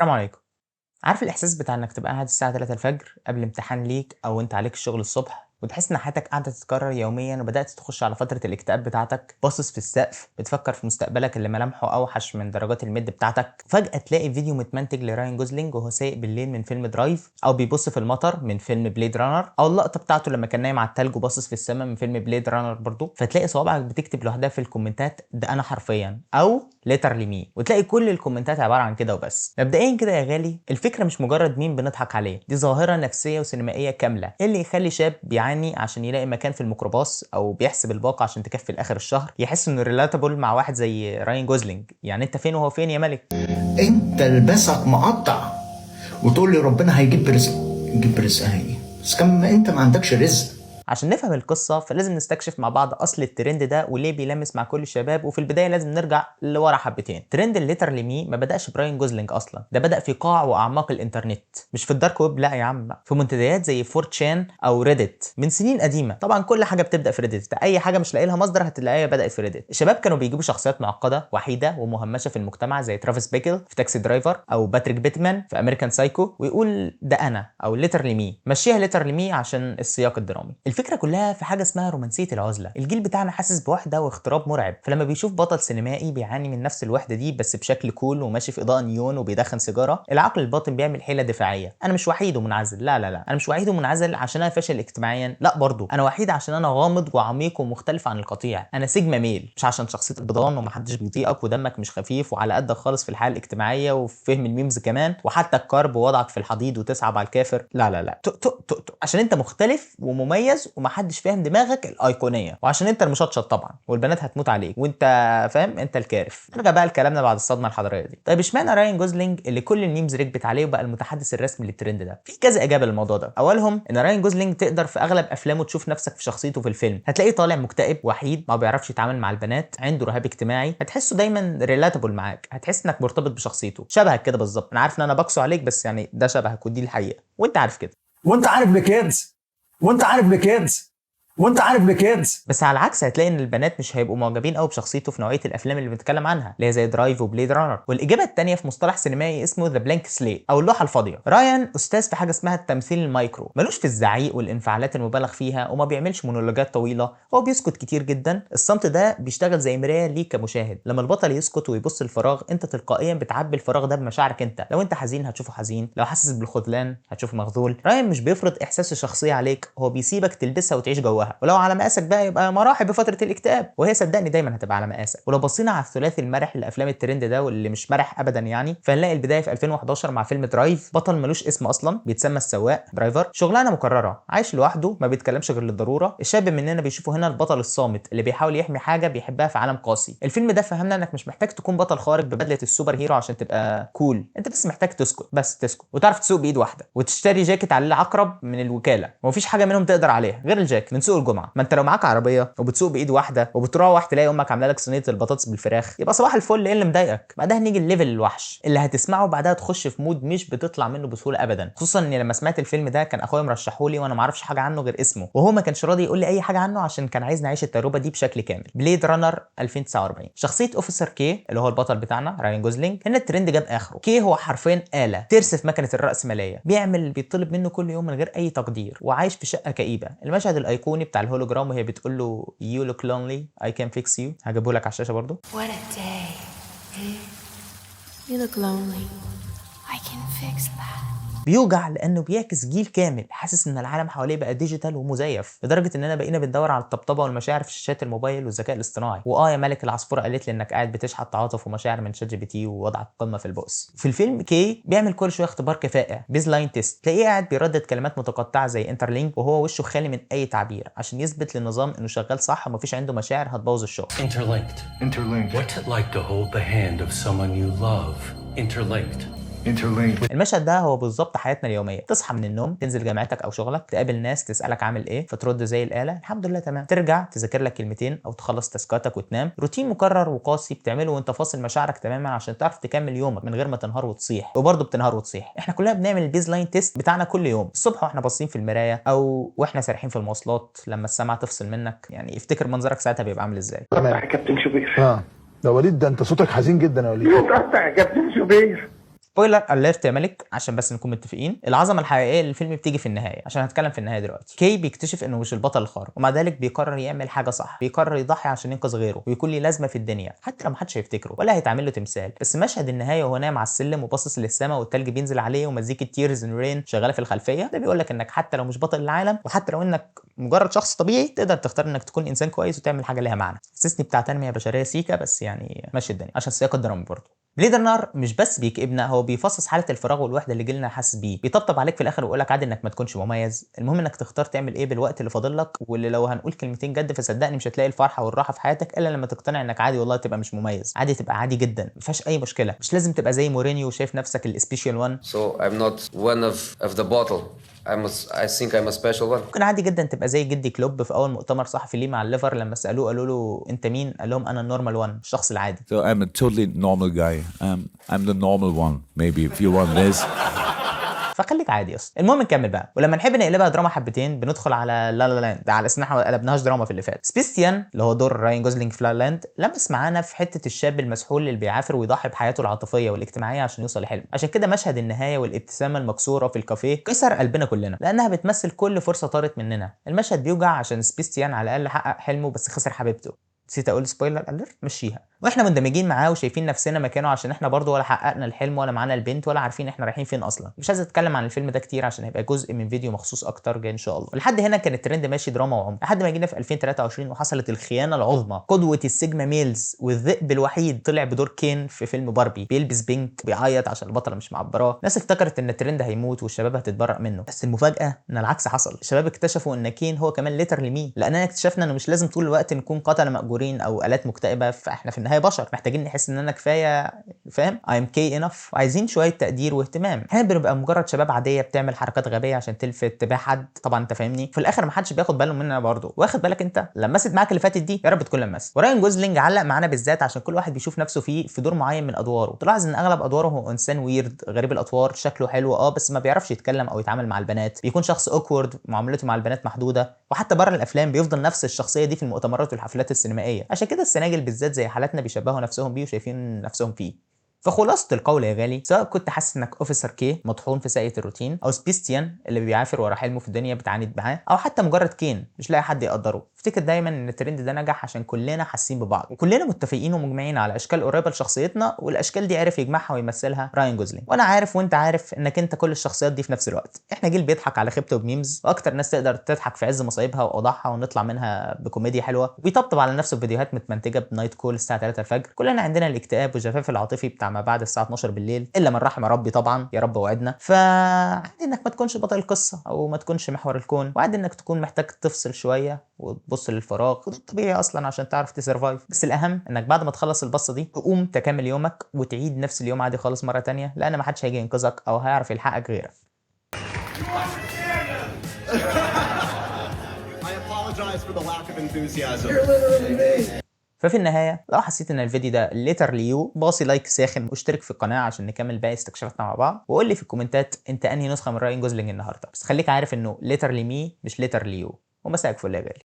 السلام عليكم. عارف الإحساس بتاع إنك تبقى قاعد الساعة 3:00 الفجر قبل امتحان ليك أو أنت عليك الشغل الصبح، وتحس إن حياتك قاعدة تتكرر يوميًا وبدأت تخش على فترة الاكتئاب بتاعتك، باصص في السقف، بتفكر في مستقبلك اللي ملامحه أوحش من درجات ال mid بتاعتك، فجأة تلاقي فيديو متمنتج لراين جوزلينج وهو سايق بالليل من فيلم Drive، أو بيبص في المطر من فيلم Blade Runner، أو اللقطة بتاعته لما كان نايم على التلج وباصص في السما من فيلم Blade Runner برضه، فتلاقي صوابعك بتكتب لوحدها في الكومنتات ده أنا حرفيًا أو literally me، وتلاقي كل الكومنتات عبارة عن كده وبس. مبدئيا كده يا غالي، الفكرة مش مجرد ميم بنضحك عليه، دي ظاهرة نفسية وسينمائية كاملة. إيه اللي يخلي شاب بيعاني عشان يلاقي مكان في الميكروباص او بيحسب الباقة عشان تكفي لاخر الشهر يحس انه relatable مع واحد زي راين جوزلينج؟ يعني انت فين وهو فين يا ملك؟ انت لباسك مقطع وتقول لي ربنا هيجيب رزق، يجيب رزق ايه؟ بس كم انت ما عندكش رزق. عشان نفهم القصة فلازم نستكشف مع بعض أصل الترند ده وليه بيلمس مع كل الشباب. وفي البداية لازم نرجع لورا حبتين. ترند ال literally me ما بدأش براين جوزلينج أصلا، ده بدأ في قاع وأعماق الإنترنت، مش في ال dark web، لا يا عم، في منتديات زي 4chan أو Reddit من سنين قديمة. طبعا كل حاجة بتبدأ في Reddit، أي حاجة مش لاقي لها مصدر هتلاقيها بدأت في Reddit. الشباب كانوا بيجيبوا شخصيات معقدة وحيدة ومهمشة في المجتمع زي ترافيس بيكل في Taxi Driver أو باتريك بيتمان في American Psycho، ويقول ده أنا أو literally me. مشيها literally me عشان السياق الدرامي. الفكرة كلها في حاجة اسمها رومانسية العزله. الجيل بتاعنا حاسس بوحده واغتراب مرعب، فلما بيشوف بطل سينمائي بيعاني من نفس الوحدة دي بس بشكل cool وماشي في اضاءه نيون وبيدخن سيجاره، العقل الباطن بيعمل حيله دفاعيه. انا مش وحيد ومنعزل، لا لا لا، انا مش وحيد ومنعزل عشان انا فاشل اجتماعيا، لا برضو انا وحيد عشان انا غامض وعميق ومختلف عن القطيع، انا sigma male، مش عشان شخصيتك بضان ومحدش بيطيقك ودمك مش خفيف وعلى قدك خالص في الحياة الاجتماعية وفي فهم ال memes كمان، وحتى الكرب ووضعك في الحضيض وتصعب على الكافر، لا لا لا، تق تق تق تق، عشان انت مختلف ومميز ومحدش فاهم دماغك الايقونيه، وعشان انت المشطشط طبعا والبنات هتموت عليك وانت فاهم انت الكارف. نرجع بقى لكلامنا بعد الصدمة الحضارية دي. طيب اشمعنى راين جوزلينج اللي كل ال memes ركبت عليه وبقى المتحدث الرسمي للترند ده؟ في كذا اجابه للموضوع ده. اولهم ان راين جوزلينج تقدر في اغلب افلامه تشوف نفسك في شخصيته في الفيلم، هتلاقيه طالع مكتئب وحيد ما بيعرفش يتعامل مع البنات، عنده رهاب اجتماعي، هتحسه دايما relatable معاك، هتحس انك مرتبط بشخصيته، شبهك كده بالظبط. انا عارف ان انا بقسو عليك بس يعني ده شبهك ودي الحقيقة وانت عارف كده. وانت عارف بكده، وانت عارف بكده، وانت عارف بكده. بس على العكس هتلاقي ان البنات مش هيبقوا معجبين قوي بشخصيته في نوعية الافلام اللي بنتكلم عنها اللي هي زي Drive و Blade Runner. والاجابة الثانية في مصطلح سينمائي اسمه the blank slate او اللوحة الفاضيه. رايان استاذ في حاجة اسمها التمثيل المايكرو، ملوش في الزعيق والانفعالات المبالغ فيها وما بيعملش مونولوجات طويلة، هو بيسكت كتير جدا. الصمت ده بيشتغل زي مراية ليك كمشاهد، لما البطل يسكت ويبص الفراغ انت تلقائيا بتعبي الفراغ ده بمشاعرك انت. لو انت حزين هتشوفه حزين، لو حاسس بالخذلان هتشوفه مخذول. رايان مش بيفرض احساس الشخصية عليك، هو بيسيبك تلبسها وتعيش جواها. ولو على مقاسك بقى يبقى مراحب بفترة الاكتئاب، وهي صدقني دايما هتبقى على مقاسك. ولو بصينا على الثلاثي المرح لافلام الترند ده واللي مش مرح ابدا يعني، فهنلاقي البداية في 2011 مع فيلم Drive. بطل ملوش اسم اصلا، بيتسمى السواق Driver، شغلانة مكررة، عايش لوحده، ما بيتكلمش غير للضرورة. الشاب مننا بيشوفه هنا البطل الصامت اللي بيحاول يحمي حاجة بيحبها في عالم قاسي. الفيلم ده فهمنا انك مش محتاج تكون بطل خارق ببدله ال super hero عشان تبقى cool، انت بس محتاج تسكت، بس تسكت وتعرف تسوق بايد واحدة وتشتري جاكيت عليه عقرب من الوكالة، ومفيش حاجة منهم تقدر عليها غير الجاكيت من سوق الجمعة. ما انت لو معاك عربية وبتسوق بايد واحدة وبتروح تلاقي امك عامله لك صينية البطاطس بالفراخ يبقى صباح الفل، ايه اللي مضايقك؟ بعدها نيجي ال level الوحش اللي هتسمعه بعدها تخش في mood مش بتطلع منه بسهولة ابدا، خصوصا اني لما سمعت الفيلم ده كان اخويا مرشحة لي وانا ما اعرفش حاجة عنه غير اسمه، وهو ما كانش راضي يقول لي اي حاجة عنه عشان كان عايزني اعيش التجربة دي بشكل كامل. Blade Runner 2049، شخصية Officer K اللي هو البطل بتاعنا راين جوزلينج، هنا الترند جاب اخره. كي هو حرفيا آلة ترس في مكنه الرأسمالية، بيعمل اللي بيطلب منه كل يوم من غير اي تقدير، وعايش في شقه كئيبة. المشهد الايقوني بتاع الهولوجرام وهي بتقول له you look lonely I can fix you، هجيبه لك على الشاشة برضو. What a day, eh? You look lonely. I can fix that. بيوجع لانه بيعكس جيل كامل حاسس ان العالم حواليه بقى digital ومزيف، لدرجة اننا بقينا بندور على الطبطبه والمشاعر في شاشات الموبايل والذكاء الاصطناعي. واه يا ملك، العصفوره قالت لي انك قاعد بتشحت تعاطف ومشاعر من ChatGPT ووضعك قمة في البؤس. في الفيلم كي بيعمل كل شوية اختبار كفاءة baseline test، تلاقيه قاعد بيردد كلمات متقطعه زي interlinked وهو وشه خالي من اي تعبير عشان يثبت للنظام انه شغال صح ومفيش عنده مشاعر هتبوظ الشغل. Interlinked. Interlinked. What's it like to hold the hand of someone you love? Interlinked. Interlinked. المشهد ده هو بالظبط حياتنا اليومية. تصحى من النوم، تنزل جامعتك او شغلك، تقابل ناس تسالك عامل ايه، فترد زي الاله الحمد لله تمام، ترجع تذاكر لك كلمتين او تخلص تاسكاتك وتنام. روتين مكرر وقاسي بتعمله وانت فاصل مشاعرك تماما عشان تعرف تكمل يومك من غير ما تنهار وتصيح. وبرضه بتنهار وتصيح. احنا كلنا بنعمل ال baseline test بتاعنا كل يوم الصبح واحنا باصين في المراية او واحنا سارحين في المواصلات لما السماعة تفصل منك. يعني افتكر منظرك ساعتها بيبقى عامل ازاي. تمام. يا كابتن شوبير. اه ده وليد، ده انت صوتك حزين جدا يا وليد. متقطع يا كابتن شوبير. spoiler alert يا ملك، عشان بس نكون متفقين، العظمة الحقيقية للفيلم بتيجي في النهاية، عشان هتكلم في النهاية دلوقتي. كي بيكتشف انه مش البطل الخارق، ومع ذلك بيقرر يعمل حاجة صح، بيقرر يضحي عشان ينقذ غيره ويكون ليه لازمه في الدنيا، حتى لو محدش هيفتكره ولا هيتعمل له تمثال. بس مشهد النهاية وهو نايم على السلم وباصص للسماء والتلج بينزل عليه ومزيكه Tears in Rain شغالة في الخلفية، ده بيقول لك انك حتى لو مش بطل العالم وحتى لو انك مجرد شخص طبيعي، تقدر تختار انك تكون انسان كويس وتعمل حاجة ليها معنى. حسسني بتاع تنمية بشرية سيكا، بس يعني ماشي الدنيا عشان السياق الدرامي برضه. Blade Runner مش بس بيكئبنا، هو بيفصص حاله الفراغ والوحدة اللي جيلنا حاسس بيه، بيطبطب عليك في الاخر ويقول لك عادي انك ما تكونش مميز، المهم انك تختار تعمل ايه بالوقت اللي فاضل لك. واللي لو هنقول كلمتين جد فصدقني مش هتلاقي الفرحة والراحة في حياتك الا لما تقتنع انك عادي والله تبقى مش مميز، عادي تبقى عادي جدا، ما فيهاش اي مشكلة. مش لازم تبقى زي مورينيو وشايف نفسك ال special one. So I'm not one of the bottle. I think I'm a special one. ممكن عادي جدا تبقى زي جدي كلوب في اول مؤتمر صحفي ليه مع الليفر، لما سالوه قالوا له انت مين؟ قال لهم انا ال normal one، الشخص العادي. So I'm a totally normal guy. I'm the normal one, maybe, if you want this. فخليك عادي اصلا. المهم نكمل بقى، ولما نحب نقلبها دراما حبتين بندخل على La La Land، على اساس ان احنا ما قلبناهاش دراما في اللي فات. سبيستيان اللي هو دور راين جوزلينج في La La Land لمس معانا في حتة الشاب المسحول اللي بيعافر ويضحي بحياته العاطفية والاجتماعية عشان يوصل لحلمه. عشان كده مشهد النهاية والابتسامة المكسورة في الكافيه كسر قلبنا كلنا، لانها بتمثل كل فرصة طارت مننا. المشهد بيوجع عشان سبيستيان على الاقل حقق حلمه بس خسر حبيبته. نسيت اقول spoiler alert، مشيها. واحنا مندمجين معاه وشايفين نفسنا مكانه، عشان احنا برضو ولا حققنا الحلم ولا معانا البنت ولا عارفين احنا رايحين فين اصلا. مش عايز اتكلم عن الفيلم ده كتير عشان هيبقى جزء من فيديو مخصوص اكتر جاي ان شاء الله. لحد هنا كان الترند ماشي دراما وعمق، لحد ما جينا في 2023 وحصلت الخيانة العظمى. قدوة ال sigma males والذئب الوحيد طلع بدور كين في فيلم باربي، بيلبس pink بيعيط عشان البطلة مش معبراه. ناس افتكرت ان الترند هيموت والشباب هتتبرأ منه، بس المفاجاة ان العكس حصل. الشباب اكتشفوا ان كين هو كمان literally me، لاننا اكتشفنا انه مش لازم طول الوقت نكون قتله مأجورين او الات مكتئبه، فاحنا في النهاية بشر محتاجين نحس اننا كفاية، فاهم؟ I'm K enough. عايزين شوية تقدير واهتمام. احنا بنبقى مجرد شباب عادية بتعمل حركات غبية عشان تلفت انتباه حد، طبعا انت فاهمني. في الاخر ما حدش بياخد باله مننا برضه. واخد بالك انت لمست معاك اللي فاتت دي؟ يا رب تكون لمست. وراين جوزلينج علق معانا بالذات عشان كل واحد بيشوف نفسه فيه في دور معين من ادواره. تلاحظ ان اغلب ادواره هو انسان weird غريب الاطوار، شكله حلو بس ما بيعرفش يتكلم او يتعامل مع البنات، بيكون شخص awkward، معاملته مع البنات محدودة، وحتى بره الافلام بيفضل نفس الشخصية دي في المؤتمرات والحفلات السينمائية. عشان كده السناجل بالذات زي حالاتنا بيشبهوا نفسهم بيه وشايفين نفسهم فيه. فخلاصة القول يا غالي، سواء كنت حاسس انك Officer K مطحون في ساقية الروتين، او سبيستيان اللي بيعافر ورا حلمه في الدنيا بتعاند معاه، او حتى مجرد كين مش لاقي حد يقدره، افتكر دايما ان الترند ده نجح عشان كلنا حاسين ببعض وكلنا متفقين ومجمعين على اشكال قريبه لشخصيتنا، والاشكال دي عرف يجمعها ويمثلها راين جوزلينج. وانا عارف وانت عارف انك انت كل الشخصيات دي في نفس الوقت. احنا جيل بيضحك على خيبته ب memes، واكتر ناس تقدر تضحك في عز مصايبها واوضاعها ونطلع منها بكوميديا حلوة، وبيطبطب على نفسه بفيديوهات متمنتجه ب night call الساعة 3 الفجر. كلنا عندنا الاكتئاب والجفاف العاطفي بتاع ما بعد الساعة 12 بالليل، الا من رحم ربي طبعا، يا رب وعدنا. فعادي انك ما تكونش بطل القصة او ما تكونش محور الكون، وعادي انك تكون محتاج تفصل شوية وتبص للفراغ، وده طبيعي اصلا عشان تعرف ت survive. بس الاهم انك بعد ما تخلص البصه دي تقوم تكمل يومك وتعيد نفس اليوم عادي خالص مرة تانية، لان ما حدش هيجي ينقذك او هيعرف يلحقك غيرك. I apologize for the lack of enthusiasm. ففي النهاية لو حسيت ان الفيديو ده literally you، باصي like ساخن واشترك في القناة عشان نكمل باقي استكشافاتنا مع بعض، وقول لي في الكومنتات انت انهي نسخه من راين جوزلينج النهارده. بس خليك عارف انه literally me مش literally you. ومساك فل يا غالي.